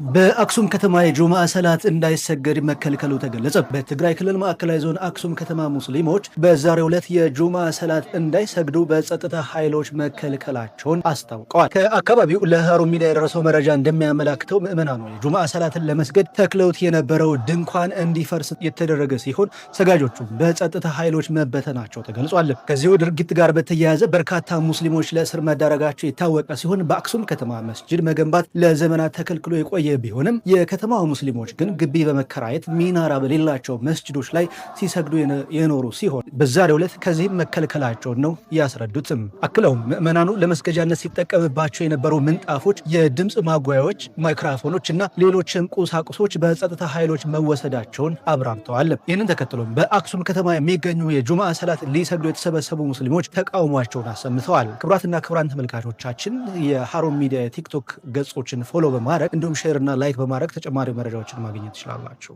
በአክሱም ከተማ የጁምዓ ሰላት እንዳይሰገድ መከልከሉ ተገለጸ። በትግራይ ክልል ማዕከላዊ ዞን አክሱም ከተማ ሙስሊሞች በዛሬው ዕለት የጁምዓ ሰላት እንዳይሰግዱ በጸጥታ ኃይሎች መከልከላቸውን አስታውቀዋል። ከአካባቢው ለሃሩን ሚዲያ የደረሰው መረጃ እንደሚያመላክተው ምዕመናኑ የጁምዓ ሰላትን ለመስገድ ተክለውት የነበረው ድንኳን እንዲፈርስ የተደረገ ሲሆን ሰጋጆቹም በጸጥታ ኃይሎች መበተናቸው ተገልጿል። ከዚሁ ድርጊት ጋር በተያያዘ በርካታ ሙስሊሞች ለእስር መዳረጋቸው የታወቀ ሲሆን በአክሱም ከተማ መስጅድ መገንባት ለዘመናት ተከልክሎ የቆየ ቢሆንም የከተማው ሙስሊሞች ግን ግቢ በመከራየት ሚናራ በሌላቸው መስጅዶች ላይ ሲሰግዱ የኖሩ ሲሆን በዛሬው ዕለት ከዚህም መከልከላቸውን ነው ያስረዱትም። አክለውም ምዕመናኑ ለመስገጃነት ሲጠቀምባቸው የነበሩ ምንጣፎች፣ የድምፅ ማጉያዎች፣ ማይክራፎኖች እና ሌሎችም ቁሳቁሶች በጸጥታ ኃይሎች መወሰዳቸውን አብራርተዋል። ይህንን ተከትሎም በአክሱም ከተማ የሚገኙ የጁምዓ ሰላት ሊሰግዱ የተሰበሰቡ ሙስሊሞች ተቃውሟቸውን አሰምተዋል። ክቡራትና ክቡራን ተመልካቾቻችን፣ የሃሩን ሚዲያ የቲክቶክ ገጾችን follow በማድረግ እንዲሁም share እና like በማድረግ ተጨማሪ መረጃዎችን ማግኘት ትችላላችሁ።